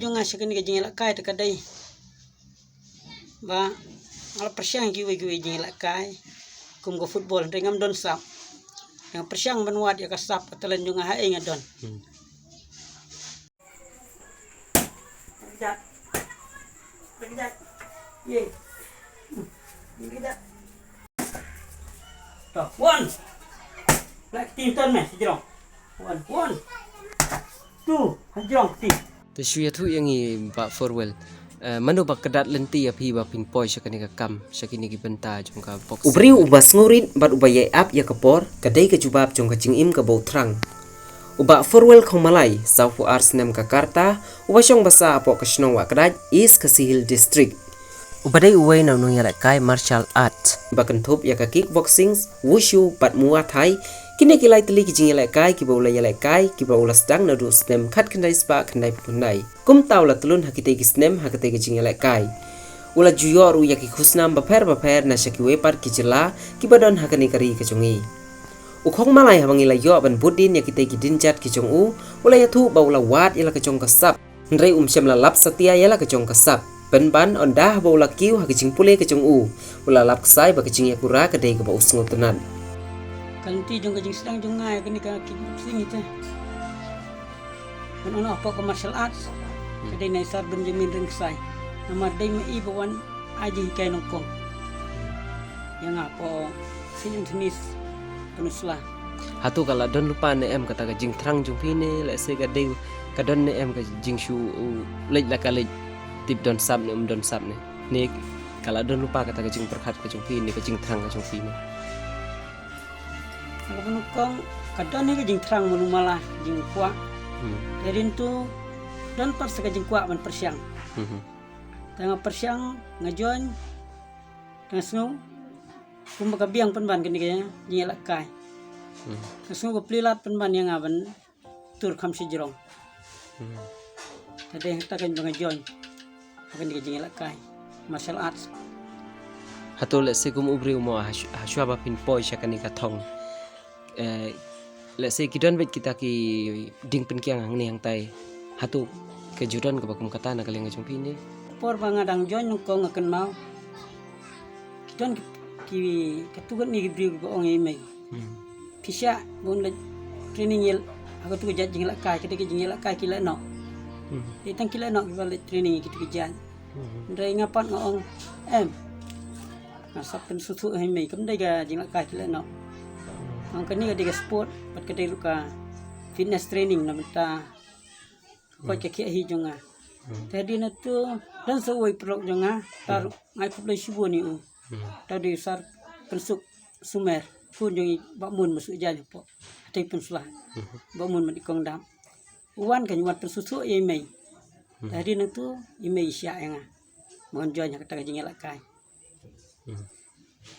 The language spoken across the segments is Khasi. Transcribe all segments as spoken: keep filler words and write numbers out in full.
Jong nga sha kane ka jingïalehkai te ka dei ba nga la pyrshang kiwei kiwei jingïalehkai kum ka football, hynrei ngam don sap. Nga pyrshang ban wad ïa ka sap, ka talent jong nga ha ei nga don. Hmm. To, one. Lak tin ton me, sejrong. One, one. Two, sejrong, tin. Te shu ïathuh ïa ngi Bah Forwell. Eh, mano ba kdat lynti ïa phi ba phin poi sha kane ka kam, sha kine ki bynta jong ka boxing? U briew uba sngewrit bad uba ïai ap ïa ka por, ka dei ka jubab jong ka jingim kaba u thrang. U Bah Forwell Khongmalai, sawphew ar snem ka rta, uba shong basa hapoh ka shnong Wahkdait, East Khasi Hills District. Uba dei uwei na u nongïalehkai martial art ba kynthup ïa ka kickboxing, wushu bad muay thai, kine ki lai tylli ki jingïalehkai kiba u la ïalehkai, kiba u la sdang naduh snem khatkhyndai spah khyndaiphew khyndai. Kumta u la tlun ha kitei ki snem ha katei ka jingïalehkai. U la ju ïoh ruh ïa ki khusnam bapher bapher na sha kiwei pat ki jylla kiba don ha kane ka ri ka jong ngi. U Khongmalai haba ngi la ïoh ban bud dien ïa kitei ki dienjat ki jong u, u la ïathuh ba u la wad ïa la ka jong ka sap. Hynrei um shym la lap satia ïa la ka jong ka sap. Pynban ynda haba u la kiew ha ka jingpule ka jong u, u la lap ksai ba ka jingïakura ka dei kaba u sngewtynnat. Ka lynti jong ka jingsdang jong nga ïa kane ka kickboxing ite, ban ong hapoh ka martial arts, ka dei na i Sir Benjamin Rynksai. Namar dei ma i ba wan ai jinghikai nyngkong ïa nga hapoh Saint Anthony's Peninsula. Hato ka la don lypa ne em kata ka jingthrang jong phi ne, lehse ka dei ka don ne em ka jingshu, u, leit la ka leit, tip don sap ne um don sap ne? Ne ka la don lypa kata ka jingpyrkhat ka jong phi ne, ka jingthrang ka jong phi ne? Kaba nyngkong, ka don hi ka jingthrang malu mala, jingkwah. Hmm. Te rin tu don pat sa ka jingkwah ban pyrshang. Hmm. Te nga pyrshang, nga join, te nga sngew kumba ka biang pynban kane ka jingïalehkai. Hmm. Nga sngew ka plie lad pynban ïa nga ban tur kham shajrong. Hmm. Te dei hangta kaba nga join ha kane ka jingïalehkai martial arts. Hato lehse kum u briew mo, ha shu-, ha shuwa ba phin poi sha kane ka thong, eh, lehse ki don beit kita ki dieng pynkiang hangne hangtai, hato ka ju don kaba kum kata na ka liang ka jong phi ne? Por ba nga dang join nyngkong nga kynmaw ki don ki, ki, katto katne ki briew kiba ong ïa i mei. Hmm. Phi shah ban leit training ïa ha katu ka jait jingïalehkai, kata ka jingïalehkai ki lehnoh. Hmm. Dei tang ki lehnoh kiba leit training ïa katu ka jait. Hmm. Hynrei nga pat nga ong em. Nga sap pynsngewthuh ha i mei, kam dei ka jingïalehkai ki lehnoh. Nga ong kane ka dei ka sport bad ka dei ruh ka fitness training na bynta ka koit ka khiah hi jong nga. Hmm. Te hadien nangtu don sa uwei u paralok jong nga, ta ruh nga ai khublei shibun ïa u. Hmm. Ta dei u Sir Pynsuk Sumer, khun jong i Bah Mun Masuh Jaiñ hapoh Hatei Peninsula. Hmm. Bah Mun Maditkong Dap. U wan, kan wan pynsngewthuh ïa i mei. Hmm. Te hadien nangtu i mei i shah ïa nga ban join ha kata ka jingïalehkai. Hmm.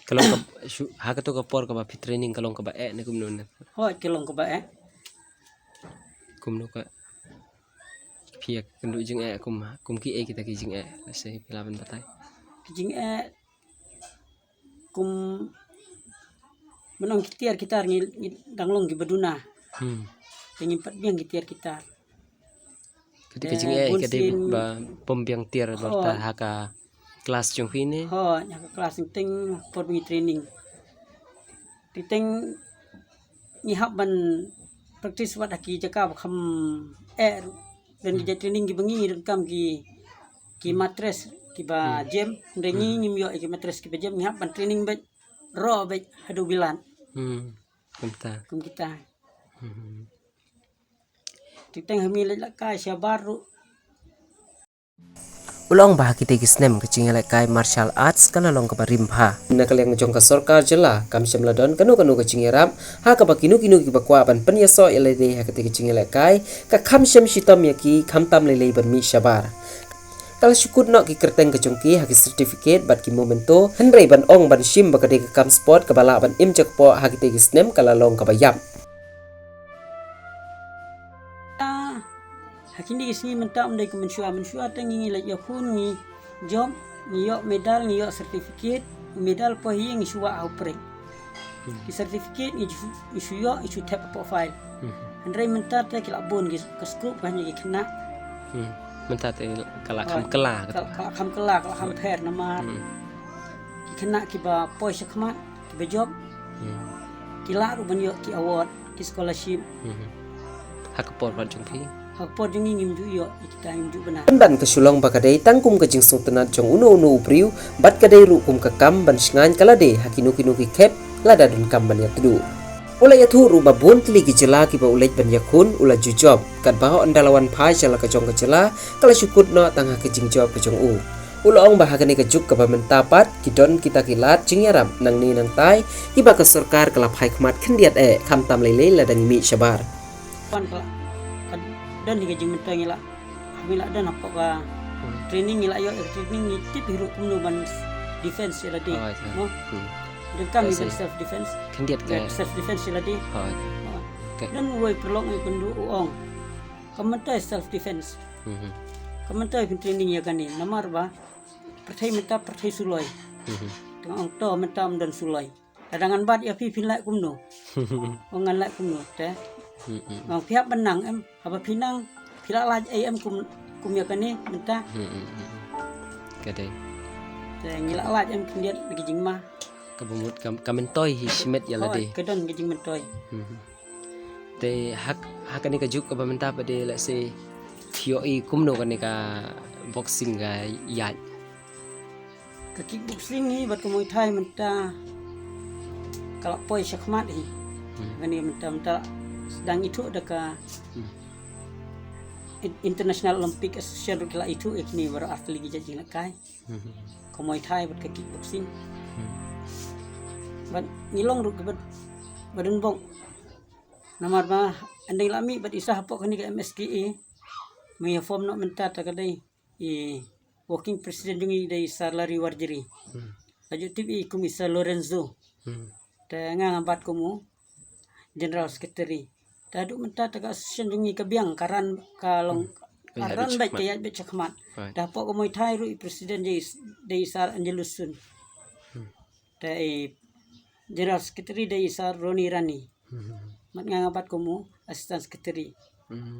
Ka long ka, shu, ha kato ka por kaba phi training ka long kaba eh ne kumno ne? Hooid, ka long kaba eh. Kumno ka, phi ïakynduh jingeh kum, kum kiei kita ki jingeh, lehse phi lah ban batai? Ki jingeh kum, ban ong ki tiar ki tar ngi, ngi dang long kiba duna. Hmm. Te ngim pat biang ki tiar ki tar. Ka dei ka jingeh, eh, ka dei bunsien ba pom biang tiar ba, hooid, ta ha ka klas jong phi ne? Hooid, ha ka klas, teng teng por ba ngi training. Teng teng ngi hap ban practice wat ha ki jaka ba kham eh ruh. Don ki, hmm, jait training kiba ngi, ngi donkam ki, ki, hmm, mattress kiba, hmm, jem. Hynrei ngi, hmm, ngim ïoh ïa ki mattress kiba jem, ngi hap ban training beit, roh beit haduh bilat. Hmm. Kumta. Kum kita. Hmm. Teng teng ha mi leit lehkai shabar ruh. U la ong ba ha kitei ki snem ka jingïalehkai martial arts ka la long kaba rim bha. Na ka liang jong ka sorkar jylla kam shym la don kano kano ka jingïarap ha kaba kino kino kiba kwah ban pynïasoh ïa lade ha kitei ki jingïalehkai ka kham shym shitom ïa ki, khamtam lei lei ban mih shabar. Ka la shu kut noh ki kyrteng ka jong ki ha ki certificate bad ki memento, hynrei ban ong ban shim ba ka dei ka kam sport kaba lah ban im jakpoh ha kitei ki snem ka la long kaba ïap. Ha kine ki sngi mynta ym dei kum mynshuwa, mynshuwa te ngi, ngi leit ïakhun, ngi jop, ngi ïoh medal, ngi ïoh certificate, medal poi hi ngi shu wah ha u prek. Hmm. Ki certificate ngi shu, ngi shu ïoh, ngi shu thep hapoh file. Hmm. Hynrei mynta te ki la bun ki, ka scope ka ha kine ki khynnah. Hmm. Mynta te ka la kham kylla ka. Ka la kham kylla, ka la kham pher namar ki khynnah kiba poi shakhmat, kiba jop, ki lah ruh ban ïoh ki award, ki scholarship. Ha ka por pat jong phi, ha ka por jong ngi ngim ju ïoh, kita ngim ju bna. Pynban ka shu long ba ka dei tang kum ka jingsngewtynnat jong uno uno u briew, bad ka dei ruh kum ka kam ban shngaiñ ka lade ha kino kino ki khep lada donkam ban ïatduh. U la ïathuh ruh ba bun tylli ki jylla kiba u leit ban ïakhun u la ju jop, katba hooid ynda la wan phai sha la ka jong ka jylla, ka la shu kut noh tang ha ka jingjop ka jong u. U la ong ba ha kane ka juk kaba mynta pat ki don kita ki lad jingïarap nangne nangtai kiba ka sorkar ka la phai khmat khyndiat eh, khamtam lei lei lada ngi mih shabar. Wan ka la, ka don hi ka jingmyntoi ngi la, ngi la don hapoh ka training, ngi la ïoh ïa ka training, ngi tip hi ruh kumno ban defense ïa lade. Donkam hi ban self defense. Khyndiat ka self defense ïa lade. Don uwei u paralok ngi kynduh u ong, ka myntoi self defense. Ka myntoi phin training ïa kane namar ba pyrthei mynta pyrthei suloi. Te nga ong to mynta ym don suloi. Lada ngan bat ïa phi phin leh kumno? Ong ngan leh kumno te? Nga ong phi hap ban nang em, haba phi nang phi lah lait ei em kum, kum ïa kane mynta. Ka dei. Te ngi lah lait em khyndiat na ki jingma. Kaba mut ka, ka myntoi hi shimet ïa lade. Ka don ka jingmyntoi. Te ha, ha kane ka juk kaba mynta pat de, let's say, phi ïohi kumno kane ka boxing ka ïaid? Ka kickboxing hi bad ka Muay Thai mynta ka la poi shakhmat hi. Kane mynta, mynta sdang ithuh da ka In-, International Olympic Association ruh ki la ithuh ïa kine baroh ar tylli ki jait jingïalehkai. Ka Muay Thai bad ka kickboxing. Bad ngi long ruh kiba, ba don bok. Namar ba ynda ngi la mih bad i Sir hapoh kane ka M S K A, ma ïa form noh mynta te ka dei i working president jong ngi dei i Sir Larry Warjri. La ju tip i kum i Sir Lorenzo. Te nga nga bat kum u general secretary. Te haduh mynta te ka association jong ngi ka biang, ka run, ka long, ka run beit, ka ïaid beit shakhmat. Te hapoh ka Muay Thai ruh i president dei, dei i Sir Angelus Sun. Te i general secretary dei i Sir Ronnie Rani. Mat nga nga bat kum u assistant secretary.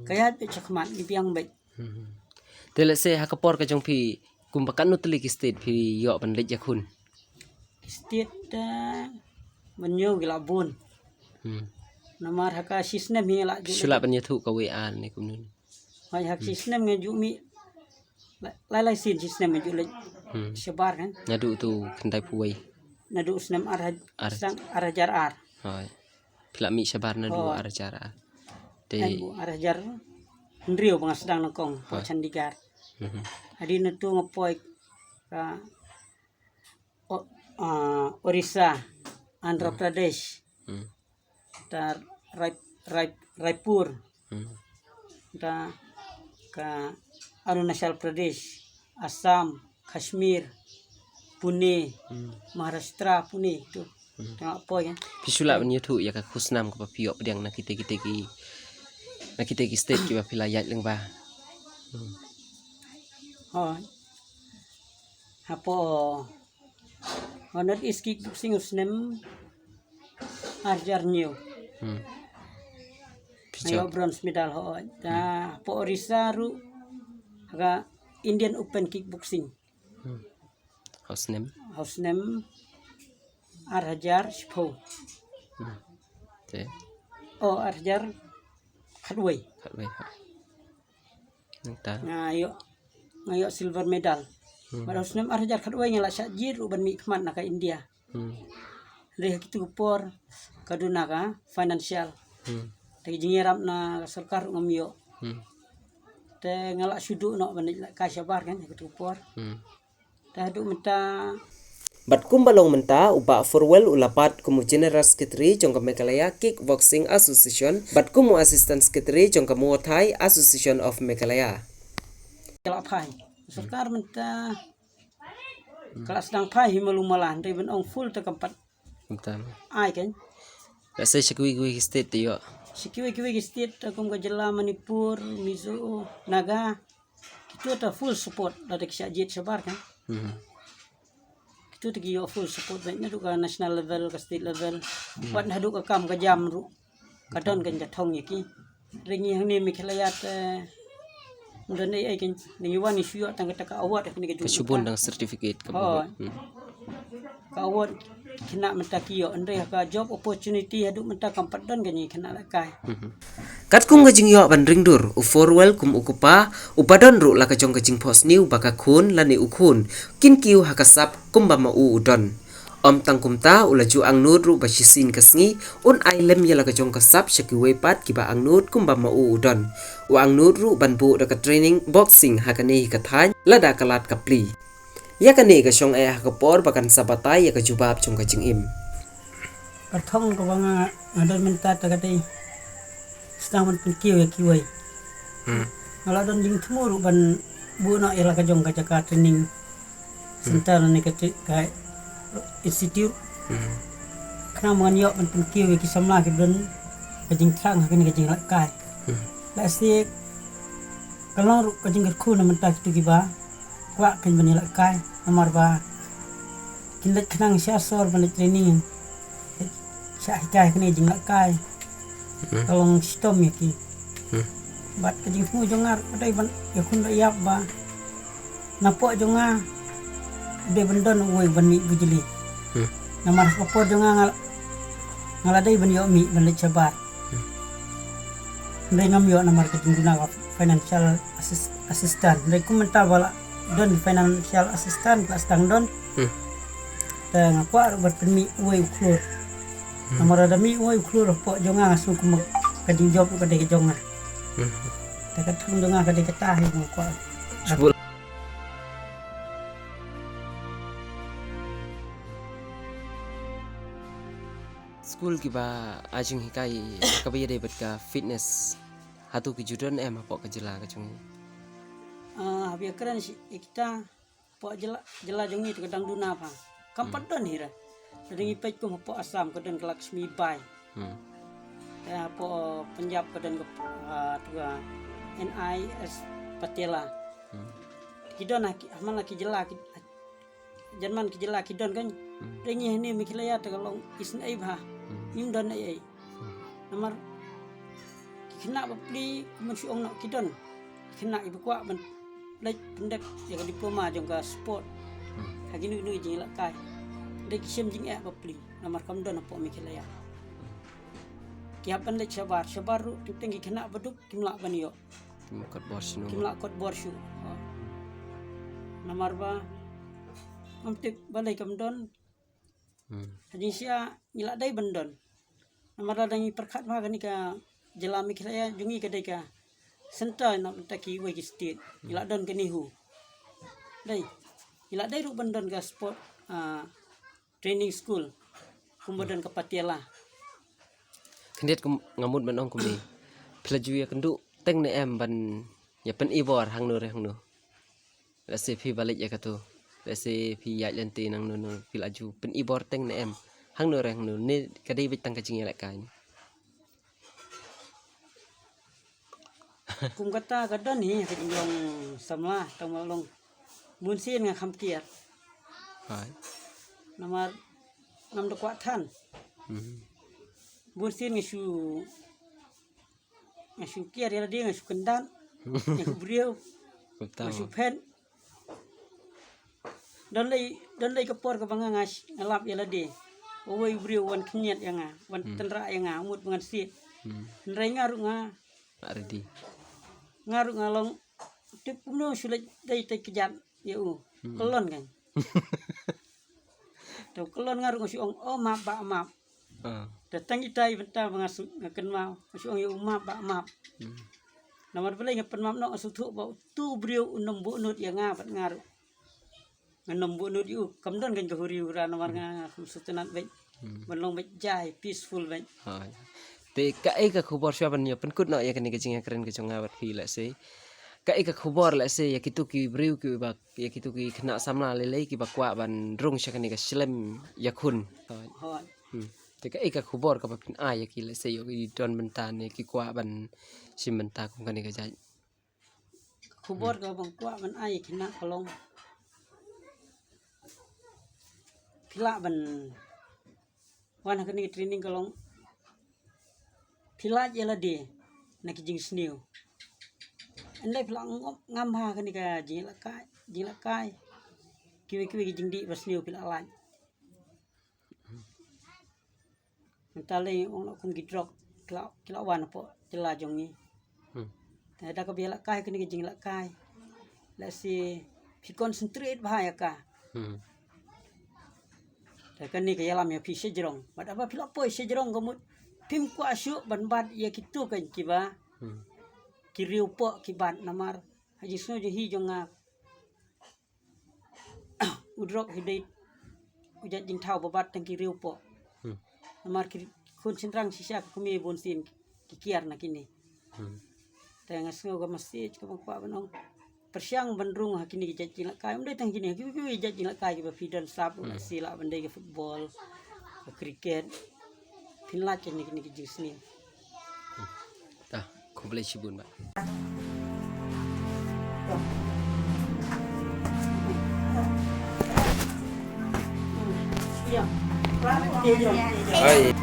Ka ïaid beit shakhmat, ngi biang beit. Te let's say ha ka por ka jong phi, kumba katno tylli ki state phi ïoh ban leit ïakhun? Ki state, eh, ban ïoh ki la bun. Namar ha ka shi snem hi la ju shu lah ban ïathuh kawei ar ne kumno? Hooid, ha ka shi snem nga ju mih. Lai lai sien shi snem nga ju leit shabar kan. Naduh tu khyndai phew wei. Naduh snem ar haj-, ar, sdang ar hajar ar. Hooid. Phi la mih shabar naduh ar hajar ar. Te naduh ar hajar hynriew ba nga sdang nyngkong ha Chandigarh. Hadien nangtu nga poi ka O-, ah, Orissa, Andhra Pradesh, ta Rai-, Rai-, Raipur, ta ka Arunachal Pradesh, Assam, Kashmir, Pune, Maharashtra, Pune, tu. Tang poi kan. Phi shu lah ban ïathuh ïa ka khusnam kaba phi ïoh pdiang na kita kita ki, na kita ki state kiba phi la ïaid lyngba? Hooid. Hapoh, ha North East Kickboxing u snem ar hajar hynñiew. Phi ïoh bronze medal, hooid. Ta hapoh Orissa ruh ha ka Indian Open Kickboxing. Ha u snem? Ha u snem ar hajar shiphew. Te? Oh, ar hajar khatwei. Khatwei, ha. Nangta? Nga ïoh, nga ïoh silver medal. Bad ha u snem ar hajar khatwei nga la shah jied ruh ban mih khmat na ka India. Hynrei ha kitu ki por ka duna ka financial. Te ki jingïarap na ka sorkar ruh ngam ïoh. Te nga la shu duh noh ban leit lehkai shabar kan ha kitu ki por. Te haduh mynta. Bad kumba long mynta, u Bah Forwell u la bat kum u General Secretary jong ka Meghalaya Kickboxing Association bad kum u Assistant Secretary jong ka Muay Thai Association of Meghalaya. Ka la phai. Sorkar mynta ka la sdang phai hi malu mala, hynrei ban ong full te kam pat. Kumta. Ai kan. Ka sei sha kiwei kiwei ki state te ïoh. Sha kiwei kiwei ki state te kum ka jylla Manipur, Mizo, Naga. Kitu te full support lada ki shah jied shabar kan. Kitu te ki ïoh full support beit naduh ka national level, ka state level. Wat naduh ka kam ka jam ruh. Ka don kan ka thong ïa ki. Hynrei ngi hangne Meghalaya te Don ei ei kan ngi wan ngi shu ïoh tang kata ka award ha kane ka jong ka. Ka shu bun tang certificate ka. Hooid. Hmm. Ka award khynnah mynta ki ïoh, hynrei ha ka job opportunity haduh mynta kam pat don kane ka khynnah lehkai. Hmm. Katkum ka jingïoh ban ring dur, u Forwell kum u kpa, u ba don ruh la ka jong ka jingphohsniew ba ka khun lane u khun kin kiew ha ka sap kumba ma u u don. Ym tang kumta, u la ju angnud ruh ba shisien ka sngi un ai lem ïa la ka jong ka sap sha kiwei pat kiba angnud kumba ma u u don. U angnud ruh ban buh da ka training boxing ha kane hi ka thaiñ lada ka lad ka plie. Ïa kane ka shong eh ha ka por ba kan sa batai ïa ka jubab jong ka jingim. Ka thong kaba nga, nga don mynta ta ka dei sdang ban pynkiew ïa kiwei. Hmm. Nga la don jingthmu ruh ban buh noh ïa la ka jong ka jaka training center ne ka tri-, ka institute. Hmm. Khnang ba ngan ïoh ban pynkiew ïa ki samla ki don ka jingthrang ha kane ka jinglehkai. Hmm. Lehse ka long ruh ka jingkyrkhu na mynta kito kiba kwah kan ban ïalehkai namar ba kin leit khnang sha sor ban leit training. Sha hikai kane jinglehkai. Hmm. Ka long shitom ïa ki. Hmm. Bad ka jingthmu jong nga ruh ka dei ban ïakhun da ïap ba napoh jong nga dei ban don uwei ban mih bujli. Hmm. Namar ka por jong nga nga la, nga la dei ban ïoh mih ban leit shabar. Hmm. Hynrei ngam ïoh namar ka jingduna ka financial assist-, assistant. Hynrei kum mynta ba la don financial assistant ka la sdang don. Hmm. Te nga kwah ruh ban pynmih uwei u khlur. Hmm. Namar lada mih uwei u khlur hapoh jong nga nga sngew kum ka jingjop ruh ka dei ka jong nga. Hmm. Te ka thung jong nga ka dei kata hi nga kwah. Shibun. Skul kiba ai jinghikai kaba ïadei bad ka fitness, hato ki ju don em hapoh ka jylla ka jong ngi? Ah, haba ïakren shi ïa kita, hapoh jylla, jylla jong ngi te ka dang duna bha. Kam pat don hi re. Lada ngi peit kum hapoh Assam ka don ka Lakshmi Bai. Hmm. Te hapoh Punjab ka don ka, ah, tu ka N I S Patela. Hmm. Ki don ha ki, ha man la ki jylla ki, jan man ki jylla ki don kan. Hmm. Te ngi hangne Meghalaya te ka long isynei bha. Hmm. Ngim don ei ei. Hmm. Namar ki khynnah bapli kumban shu ong noh ki don. Ki khynnah kiba kwah ban leit pyndep ïa ka diploma jong ka sport. Hmm. Ha kino kino ki jingïalehkai. Dei ki shem jingeh bapli namar kam don hapoh Meghalaya. Ki hap ban leit shabar, shabar ruh teng teng ki khynnah baduk kim lah ban ïoh. Kim lah kot bor shuh. Kim lah kot bor shuh. Oh. Namar ba ngam tip balei kam don. Hmm. Ha jingshisha ngi la dei ban don. Namar lada ngi pyrkhat bha kane ka jylla Meghalaya jong ngi ka dei ka center na bynta kiwei ki state. Ngi la don ka NEHU. Dei. Ngi la dei ruh ban don ka sport, ah, training school. Kumba don ka Patiala. Khyndiat kum nga mut ban ong kumne. Phi la ju ïakynduh teng ne em ban ïa pyn-i bor hangno re hangno? Lehse phi ba leit ïa katu. Lehse phi ïaid lynti nangno nangno phi la ju pyn-i bor teng ne em? Hangno re hangno ne ka dei beit tang ka jingïalehkai? Kum kata ka don hi ka jinglong samla tang ma long. Bun sien nga kham kiar. Hai. Namar ngam da kwah than. Hmm. Bun sien nga shu, nga shu kiar ïa lade, nga shu kyndat. Nga shu briew. Kumta. Nga shu phet. Don lei, don lei ka por kaba nga, nga sh-, nga lap ïa lade. Uwei u briew wan khynñiat ïa nga, wan, hmm, tynrah ïa nga, mut ba ngan siat. Hmm. Hynrei nga ruh nga, nga ready. Nga ruh nga long tip kumno shu leit dei tei kjat ïa u. Hmm. Kyllon kan. Te kyllon nga ruh nga shu ong, "Oh, map bah, map." Ah. Te tang ita i bynta ba nga shu, nga kynmaw, nga shu ong ïa u, "Map bah, map." Hmm. Namar balei nga pynmap noh, nga sngewthuh ba utu u briew un ym buh nud ïa nga bad nga ruh ngan ym buh nud ïa u. Kam don kan ka huri hura namar nga, nga sngewtynnat beit. Hmm. Ban long beit jai, peaceful beit. Hooid. Te kaei ka khubor, shuwa ban ïa pynkut noh ïa kane ka jingïakren ka jong nga bad phi lehse, kaei ka khubor lehse ïa kito ki briew kiba, ïa kito ki khynnah samla lei lei kiba kwah ban rung sha kane ka shlem ïakhun? Hooid. Hooid. Hmm. Te kaei ka khubor kaba phin ai ïa ki lehse ïoh ki don bynta ne ki kwah ban shim bynta kum kane ka jait? Khubor, hmm, kaba nga kwah ban ai ïa ki khynnah ka long phi lah ban wan ha kane ka training ka long phi lait ïa lade na ki jingsniew. Ynda phi la ngam ha kane ka jingïalehkai, jingïalehkai, kiwei kiwei ki jingdih ba sniew phi la lait. Mynta lei ong la kum ki drug ki la, ki la wan hapoh jylla jong ngi. Hmm. Te da ka ba ïalehkai kane ka jingïalehkai, lehse phi concentrate bha ïa ka. Hmm. Te kane ka ïalam ïa phi shajrong. Bad haba phi la poi shajrong ka mut phim kwah shuh ban bat ïa kito kan kiba, hmm, ki riewpoh ki bat namar ha jingsngew jong hi jong nga u drug hi dei u jait jingthaw ba bat tang ki riewpoh. Hmm. Namar ki khun shynrang shisha ka kmie bun sien ki kiar na kine. Hmm. Te nga sngew ka message kaba kwah ban ong, pyrshang ban rung ha kine ki jait jingïalehkai, ym dei tang kine, ki, ki, ki jait jingïalehkai kiba phi don sap, hmm, lehse lah ban dei ka football, ka cricket. Phin lait kine, kine ki jingsniew. Ta, khublei shibun bah. Ai.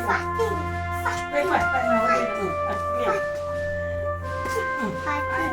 Fighting, fighting, fighting, fighting, fighting, fighting.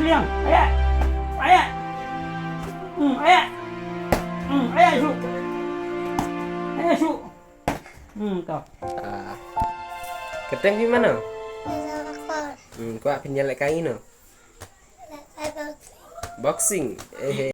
Hmm, aya. Hmm, aya. Hmm, aya, shu. Aya, shu. Hmm, to. Ah. Kyrteng phi mano? Hmm, kwah phin ïalehkai ïa ino? Boxing. Eh.